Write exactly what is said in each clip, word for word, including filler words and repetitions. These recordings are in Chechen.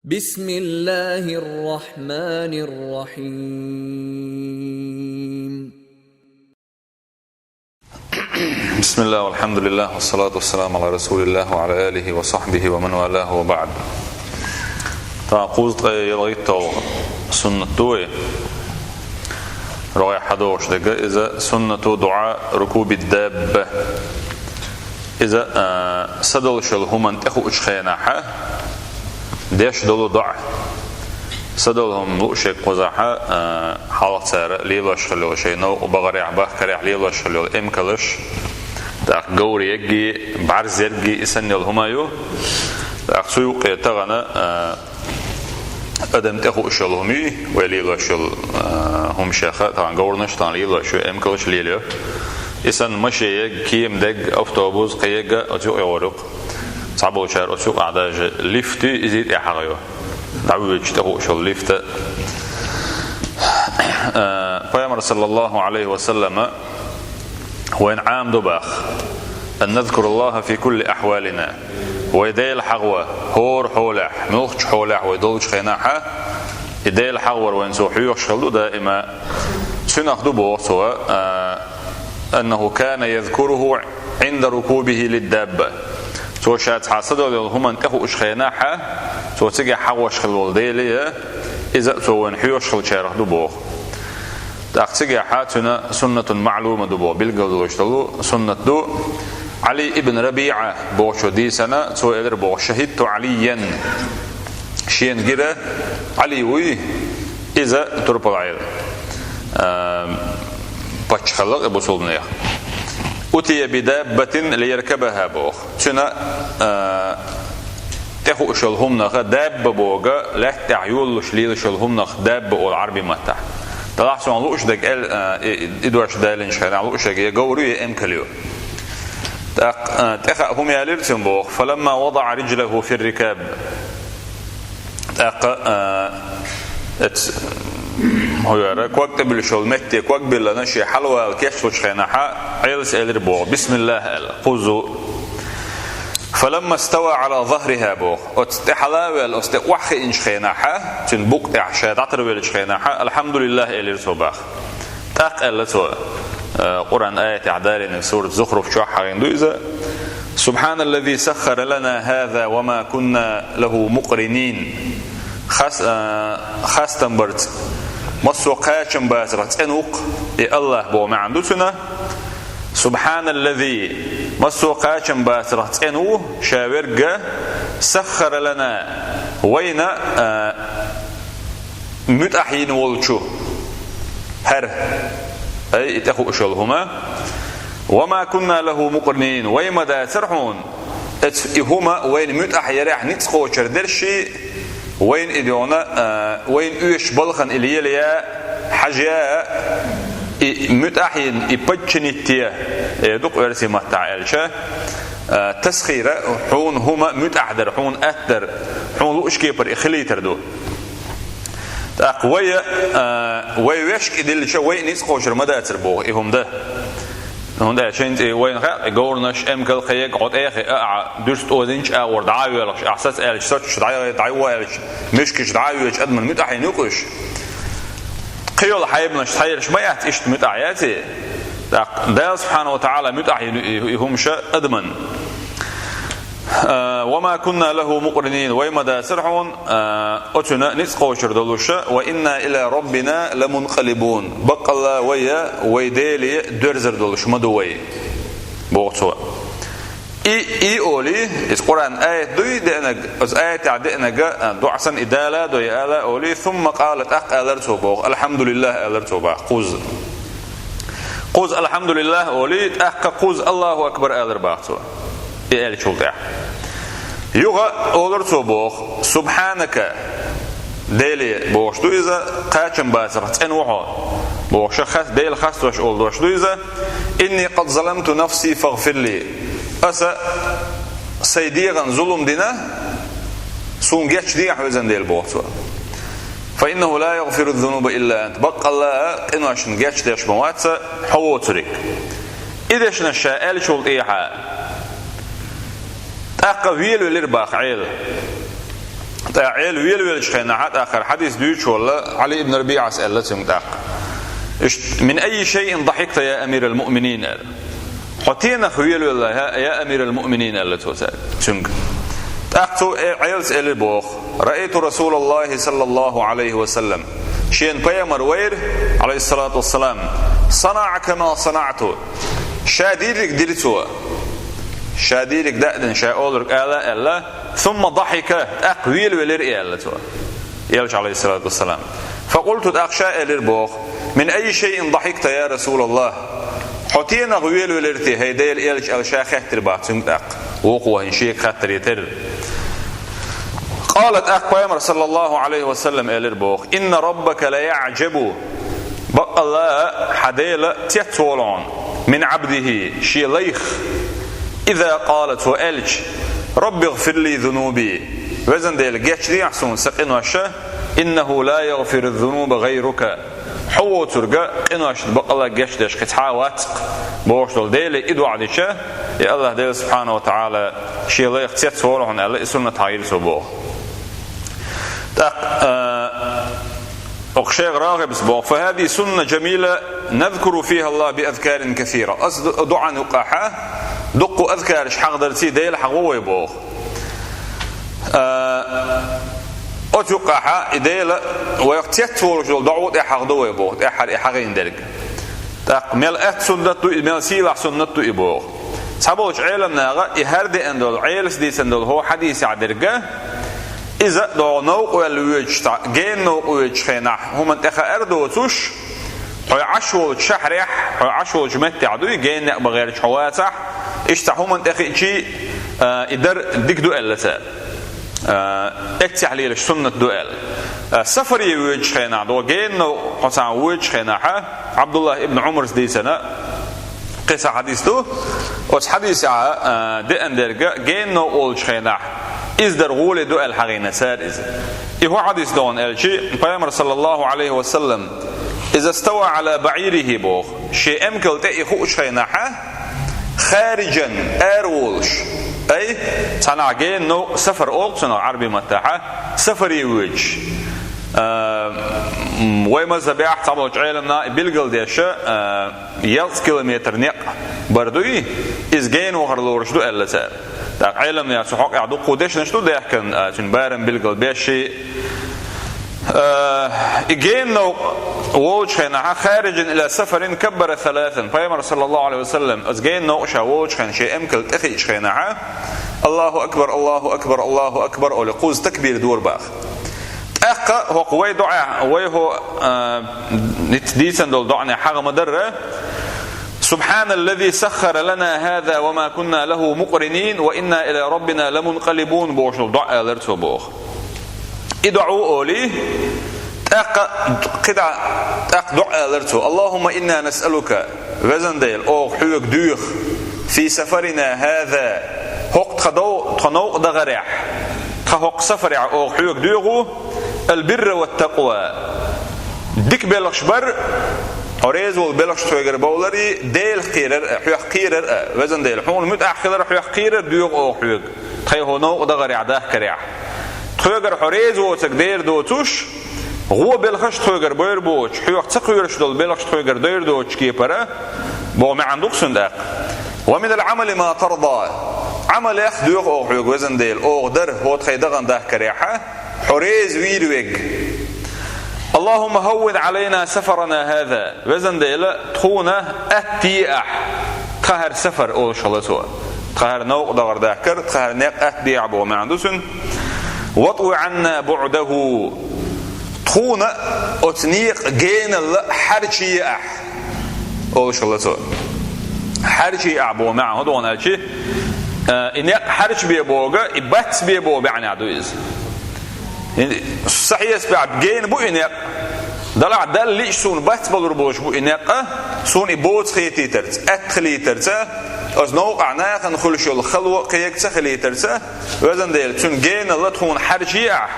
بسم الله الرحمن الرحيم. بسم الله والحمد لله والصلاة والسلام على رسول الله وعلى آله وصحبه ومن والاه وبعد. Та кхузткъе ялхитталгӀа суннат ду вай. РогӀехь хьадогӀуш дерг иза суннату дуӀа рукуби дабба. Иза, а, садолуш йолу хӀуманна тӀехуучу хенахь деш долу доӀа. Садолу хӀума луушерг кхузахь, а, хьалха цара лелош хилла йолу шайн новкъа бахарехь, бахкарехь лелош хилла йолу эмкалш, тӀаккха говр ерг, бӀаьрз ерг, и санна йолу хӀума ю. ТӀаккха цу юккъе тахана, а, адам тӀехууш йолу хӀума ю, вай лелош йолу, а, хӀума шеха, тахана говраш тахана лелош ю, эмкалш лелайо. И санна машен ерг, кема дерг, автобус, кхин ерг оцу юккъе гӀур ю-кх. Цхьаболчара оцу юкъахь даже лифт ю, иза тӀехьагӀайо. ДӀавоьдуш тӀехууш йолу лифт. Э, Пайхамар, саллаллаху Ӏалайхи ва саллама, вайна Ӏамаду боху: «Ан назкураллаха фи кулли ахвалина». Вай Дела хьахавар хӀора хьолехь, муьлххачу хьолехь вай долчу хенахь, и Дела хьахавар вайна цо хьоьхуш хилла ду даима. Цуьнах ду боху цо, э, «Аннаху кана язкуруху Ӏинда рукубихи лиддабба». Цо ша цхьа садолу йолу хӀуманна тӀехууш хенахь, цо цигахь хьахош хилла волу Дела, иза а цо вайна хьоьхуш хиллачарах ду боху. ТӀаккха цигахь цуьнан суннатун маӀлума ду боху, билгалдолуш долу суннат ду. Ӏали ибн РабиӀа бохучо дийцина, цо элира боху: «Шахидту Ӏалийян». Шена гира Ӏали вуй, иза турпала Ӏела, а, паччахьалла и бусулбанех. «Утия бидаббатин лияркабаха», боху. Цуьнан, а, тӀехууш йолу хӀуманах, дабба боху, лаьтта тӀехь йолалуш лелаш йолу хӀуманах дабба олу Ӏарби маттахь. Делахь цунах лууш дерг эл, а, и, и дош далинчу хенахь лууш дерг я говр ю, я эмкал ю. ТӀаккха, а, тӀе хаа хӀума ялира цуьнан боху: «Фаламма вадаӀа риджлаху фир рикаб». ТӀаккха, а, эц-, хӀун яра, ког тӀебуьллуш йолу метте ког биллина, шен хьалавала кечлучу хенахь, Ӏелас элира боху: «Бисмиллах», аьлла, кхузза. «Фаламма става Ӏала захриха», боху. Оцу тӀе хьала а ваьлла, оцу тӀе охьахиъначу хенахь, цуьнан букъа тӀехь ша дӀатарвеллачу хенахь, «Алхьамдулиллах», элира цо боху. ТӀаккха аьлла цо, э, Къуръан аятехь далийнарг, сурат Зухруф чохь хьахийна ду иза: «Субханаллази саххара лана хаза ва ма кунна лаху мукъринин». Хас-, э, хастам барца, массо а кхачам бацарх цӀена ву-кх и АллахӀ боху маьӀна ду цуьнан. «Субханаллази», массо а кхачам бацарх цӀена ву ша верг, «саххара лана», вайна, э, муьтӀахь йина волчу хӀара, ай, и тӀехууш йолу хӀума. «Ва ма кунна лаху мукъринин», вай ма дацара хьуна, эцу и хӀума вайна муьтӀахь ярехь ницкъ кхочур дерш, вайна и дегӀана, а, вайна оьшучу балхана и лелаян, хьажаян, и муьтӀахь йина, и подчинить ян, э, ду-кх оьрсийн маттахь аьлча, а, тасхира, хьуна хӀума муьтӀахь дар, хьуна атта дар, хьуна лууш кепара и хилийтар ду. ТӀаккха вай, а, вай вешка и диллича, вай ницкъ кхочур ма дацара боху, и хӀума дан. ХӀунда аьлча шайна тӀе вайна хаьа, и говраш, эмкал, кхин ерг хьо тӀе а хиъна, ахьа дуьрста озийначу агӀор дӀа а воьлхуш, ахьа саца аьлча сацош, дӀа а, дӀа а воьлхуш, муьшкаш дӀа а йоьдуш, адаман муьтӀахь йина ю-кх уьш. Кхин йолу хьайбанаш схьаерш ма яц, иштта муьтӀахь яций? ТӀаккха Дала субхьанаху ва таӀала муьтӀахь йина ю и, и хӀума ша адаман. А, «ва ма кунна лаху мукъринин», вай ма дацара хьуна, а, оцуьнан ницкъ кхочур долуш, «ва инна иля раббина ламункъалибун». Баккъалла вай, вай Деле доьрзур долуш ма ду вай, боху цо. И, и олий, иза Къуръан аят дуй деанарг, оцу аятехь деанарг, а, доӀа санна и дала а дой, ала а олий, «сумма къала», тӀаккха алара цо боху, «Алхьамдулиллах», алара цо боху, кхузза. Кхузза «Алхьамдулиллах» олий, тӀаккха кхузза «Аллаху акбар» алара боху цо. И аьллачул тӀаьхьа. Юха олура цо боху: «Субхьанака», Деле бохуш ду иза, кхачам бацарх цӀена ву хьо, бохуш, хас-, Дела хестош олу дош ду иза: «Инни къад заламту нафси фагъфирли». Аса сайн дегӀан зулам дина, суна гечдехьа, везан Дела, боху цо. «Фа иннаху ла ягъфиру зунуба илла ант». Баккъалла а къиношна гечдеш ма вац хьо воцург. И дешнаш ша аьллачул тӀехьа, тӀаккха велавелира боху Ӏела. ТӀаккха Ӏела велавеллачу хенахь, тӀаккха хӀара хьадис дуьйцуш волу Ӏали ибн РабиӀас аьлла цуьнга тӀаккха: «Ишт-, мин айи шайин дахьикта, я амирал муъминин?» аьлла. «Хьо тенах велавелла, я, я амирал муъминин?» аьлла цо цаьрга, цуьнга. ТӀаккха цо э-, Ӏелас элира боху: «Раайту Расулаллахи саллаллаху Ӏалайхи ва саллам». Шена пайхамар вайра, Ӏалайхиссалату вассалам, «санаӀа кама санаӀту». Ша дийриг дира цо. Ша дийриг даъдина, ша олург ала а аьлла, «сумма дахьика», тӀаккха велавелира и аьлла цо. Элча, Ӏалайхиссалату вассалам. «Факъулту», тӀаккха ша элира боху: «Мин айи шайин дахьикта, я Расулаллах?» «Хьо тенах велавелира те, хӀай Делан элча?» аьлла, ша хаьттира боху цуьнга тӀаккха. Вукхо хӀинца шега хаттар йитира. Къала, тӀаккха пайхамар, саллаллаху Ӏалайхи ва саллам, элира боху: «Инна раббака ла яӀжабу». Баккъалла хьан Дела цецволу хьуна, «мин Ӏабдихи», шен лайх. «Иза къала», цо аьлча: «Рабби гӀфирли зунуби». «Везан Дела, гечдехьа суна сан къинош, иннаху ла ягӀфиру зунуба гӀайрука». Хьо воцург къиношна баккъалла гечдеш кхин цхьа а вац-кх, бохуш долу Деле и доӀа дича, и АллахӀ Дела субхьанаху ва тагӀала шен лайх цецволу хьуна аьлла, и суннат хьахийра цо боху. ТӀаккха, а, окху шайх РагӀибас боху: «ФахӀазихи сунна жамила назкуру фиха Аллах би азкарин касира». Аса ду-, доӀан юккъахьа дуккха азкараш хьахдарций Дела хьахо вай боху. А, оцу юккъахьа и Дела вайх цецволуш долу доӀа тӀехьахдо вай боху, тӀаьххьара и хьахийна дерг. ТӀаккха мел атта суннат ду и, мел сийлахь суннат ду и боху. Цхьаболчу Ӏеламнаха и хӀара деана долу, Ӏелас дийцина долу хӀо хьадисехь дерг, иза догӀу новкъа ваьлла воьдуш, цхьа гена новкъа воьдучу хенахь хӀуманна тӀе хаар доцуш, хьо Ӏаш волчу шахьарехь, хьо Ӏаш волчу меттехь дуй, гена некъ бан гӀерташ хьо вацахь, иштта хӀуманна тӀе хиъчий, а, и дар дика ду аьлла цара. А, эццехь лелаш суннат ду аьлла. А, сафаре воьдучу хенахь, догӀу гена новкъа хьо цхьаьна воьдучу хенахьа, Ӏабдуллах ибн Ӏумарс дийцина, кхин цхьа хьадис ду. Оцу хьадисехь, а, деана дерг, гена новкъа волчу хенахь иза дар гӀоле ду аьлла хьахийна цара иза. И хӀун хьадис ду хьуна аьлчи, пайхамар, саллаллаху Ӏалайхи ва саллам: «Иза става Ӏала баӀирихи», боху, шен эмкал тӀе и хуучу хенахьа, «хариджан», ара волуш, ай, цхьанахь гена новкъа, сафар олу цунах Ӏарби маттахьа, сафаре воьдуш. А, м, вай мазхӀабехь цхьаболчу Ӏеламнаха билгалдеш, а, ялх километр некъ бар дуй, иза гена вахар лоруш ду аьлла цара. ТӀаккха Ӏеламнаха цу хьокъехь дуккха дешнаш ду даьхкина, а, цуьнан барам билгалбеш ши. А, и гена новкъа волчу хенахьа, «хариджан ила сафарин каббара саласан». Пайхамар, саллаллаху Ӏалайхи ва саллам, оцу гена новкъа ша волчу хенахь, шен эмкал тӀе хиъчу хенахьа, «Аллаху акбар, Аллаху акбар, Аллаху акбар», олий, кхузза такбир дора баха. ТӀаккха хӀокху вай доӀа, вай хӀо, а, ниц дийцина долу доӀане хьаха ма-дарра: «Субханаллази саххара лана хаза ва ма кунна лаху мукъринин ва инна ила раббина ламункъалибун», бохуш долу доӀа алара цо боху. И доӀа олий, тӀаккха кхидӀа, тӀаккха доӀа алара цо: «Аллахумма инна насъалука», везан Дела, оха хьоьга доьху, «фи сафарина хаза», хӀокху тхан дов-, тхан новкъа дахарехь, тхан хӀокху сафарехь оха хьоьга доьху, «албирра ва такъва». Дика белхаш бар, хьо реза волу белхаш тхоьгара бовларий, Делах кхерар а, хьоьх кхерар а, везан Дела, хьуна муьтӀахь хилар, хьоьх кхерар доьху оха хьоьга, тхайн хӀо новкъа дахарехь, дахкарехь. Тхоьгара хьо реза воцург дер доцуш, гӀо белхаш тхоьгара бовр боцуш, хьоьх ца кхоьруш долу белхаш тхоьгара дер доцуш кепара, боху маьӀна ду-кх цуьнан тӀаккха. «Ва минал Ӏамали ма тарда». Ӏамалех доьху оха хьоьга, везан Дела, оха дар хӀо тхайн дахана дахкарехьа, хьо реза вийр верг. «Аллахумма хӀаввин Ӏалайна сафарана хаза». Везан Дела, тхуна атта де ахь тхан хӀара сафар, олуш хилла цо. Тхан хӀара новкъа дахар дахкар, тхан хӀара некъ атта де ахь боху маьӀна ду цуьнан. «ВатӀви Ӏанна буӀдаху». Тхуна оцу некъан геналла хьарчае ахь, олуш хилла цо. Хьарчае ахь боху маьӀна хӀун ду хьуна аьлчи, а, и некъ хьарчабе боху, и бацбе боху маьӀна ду иза. Сан хьесапехь гена бу и некъ. Далахь Далла лиъча суна бацбалур болуш бу и некъ, суна и боцу хетийтарца, атта хилийтарца, оцу новкъахь нахана хуьлуш йолу хало а кхерга ца хилийтарца, везан Дела, цуьнан геналла тхуна хьарчае ахь.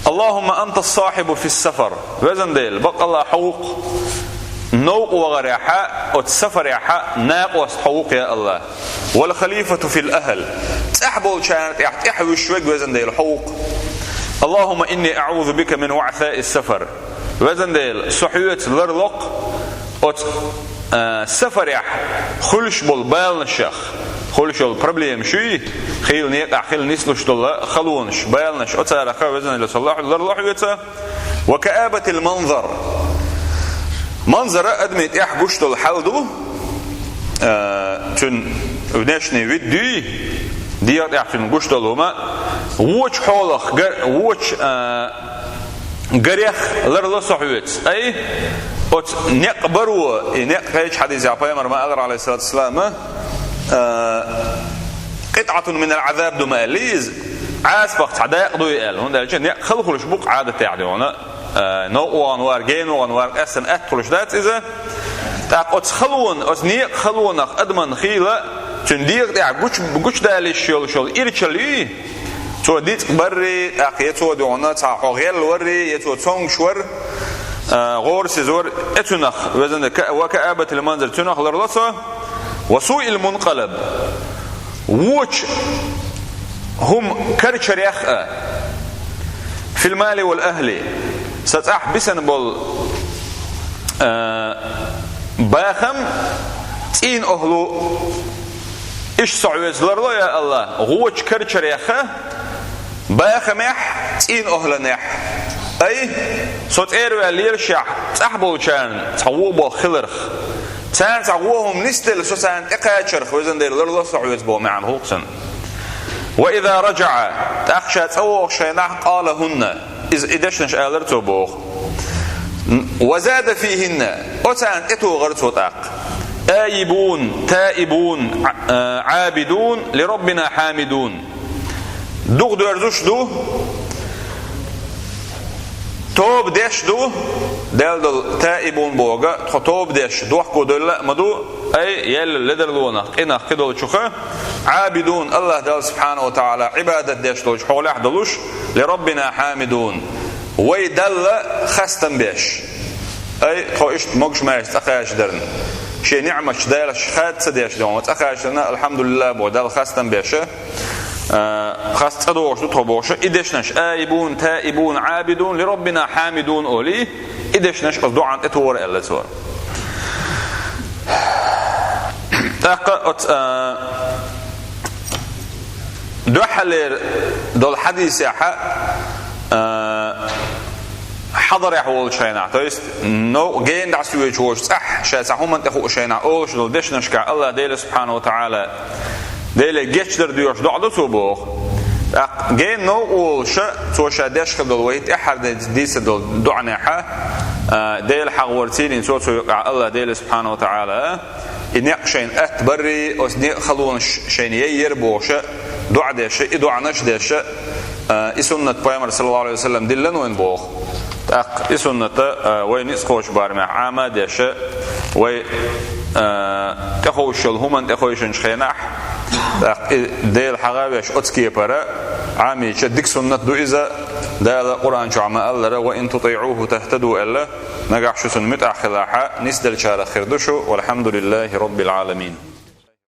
«Аллахумма анта ас-сахьибу фис-сафар». Везан Дела, баккъалла хьо ву-кх новкъа вахарехьа, оцу сафарехьа накъост хьо ву-кх, я АллахӀ. «Вал халифату фил ахл». ЦӀахь болчарна тӀехь, тӀехь вуьсуш верг, везан Дела, хьо ву-кх. اللهم إني أعوذ بك من وعثاء السفر. Везан Дела, со хьоьца ларло-кх оцу, а, сафарехь хуьлуш болу баланашах, хуьлуш йолу проблемаш юй, хийла некъахь хила нислуш долу халонаш, баланаш, оцарах, везан Дела, со лар-, ларло хьоьца. وكآبة المنظر. Манзар адамийн тӀехь гуш долу хьал ду, а, цуьнан внешний вид дуй, дегӀан тӀехь цуьнан гуш долу хӀума, вочу хьолах, га-, вочу, а, гарех ларло со хьоьца. Ай, оцу некъ баро, и некъ кхечу хьадисехь пайхамар ма-аллара, алейхиссалату вассалам, а, قطعة من العذاب ду ма аьлла иза, Ӏазапах цхьа дакъа дуй аьлла, хӀунда аьлча некъ халхалуш бу-кх Ӏадатехь дуьхьал. Э, новкъа вахана вара, гена вахана вара, къаьстина атта хуьлуш дац иза. ТӀаккха оцу халонан, оцу некъан халонах адаман хийла, цуьнан дегӀан тӀехь гуч-, гучудалийша йолуш йолу ирчалла юй. Цо дицкъ барри, тӀаккха я цо дуьхьал цхьа хьо гӀелла варри, я цо цомгуш вар, э, гӀорасиза вар, э, цунах, везан Дела, ка-, وكآبة المنظر, цунах ларло со, وسوء المنقلب. Вочу хӀума карчарех а, في المال والأهل, сан цӀахь бисина болу, а, бахам, цӀийнан охӀла, иштта со хьоьца ларло, я АллахӀ, вочу карчарех а, бахамехь, цӀийнан охӀланехь. Ай, со цӀера ваьлла лелашехь, цӀахь болчарна цхьа вон болх хиларх. Царна цхьа вон хӀума нисделла, со царна тӀекхачарх, везан Дела, ларло со хьоьца боху маьӀна хуьлу-кх цуьнан. وإذا رجع, тӀаккха ша цӀа вогӀуш хенахь, قالهن, иза и дешнаш алара цо боху. وزاد فيهن, оцарна тӀетохара цо тӀаккха. آيبون، تائبون، ع-, عابدون، لربنا حامدون. Духадоьрзуш ду, тоба деш ду, Дела долу таибун боху, тхо тоба деш, дохко девлла а ма ду, ай, яьлла ледарлонах, къинах кхидолчуха, Ӏабидун, АллахӀ Далла субхьанаху ва таӀала Ӏибадат деш долчу хьолехь долуш, ли Раббина хьамидун, вай Далла хастам беш. Ай, тхо иштта могуш-маьрша цӀа кхачадарна, шен ниӀматаш Дала хад ца деш дуьхьал, цӀа кхачадарна, алхьамдулиллахӀ боху, Далла хастам беша. А, хас цӀа догӀуш ду тхо бохуша, и дешнаш, аибун, таибун, Ӏабидун, ли Раббина хьамидун олий, и дешнаш оцу доӀан тӀе тора аьлла цо. ТӀаккха оцу, а, дуьххьалера долу хьадисехьа, а, хьадарехь волчу хенахь, то есть, но, гена дӀасоьцуш волчу цӀахь, ша цхьа хӀуманна тӀе хууш хенахь, олуш долу дешнашкахь АллахӀ Дела субхьанаху ва таӀала Деле гечдар доьхуш доӀа ду цо боху. ТӀаккха гена новкъа волуша, цо ша деш хир долу вай тӀаьххьара де-, дийца долу доӀанехьа, а, Дела хьагӀ вара цийрин цо, цо юкъахь АллахӀ Дела субхьанаху ва таӀала, и некъ шайна атта барри, оцу некъа халонаш шайна яйяр бохуша, доӀа деша, и доӀанаш деша, а, и суннат пайхамар саллаллаху Ӏалайхи ва саллам диллина вайн боху. ТӀаккха и сунната, а, вай ницкъ кхочу барамехь Ӏама а деша, вай, а, тӀехуш йолу хӀуманна тӀехуьйшинчу хенахь, тӀаккха и Дела хьагӀа веш оцу кепара Ӏамийча дика суннат ду иза, Дала Къуръан чохь ма-аллара, ва ин тутиӀуху тахтаду аьлла, нагахь шу цунна муьтӀахь хилахьа, нисделлачарах хир ду шу, валхьамдулиллахи раббил Ӏаламин.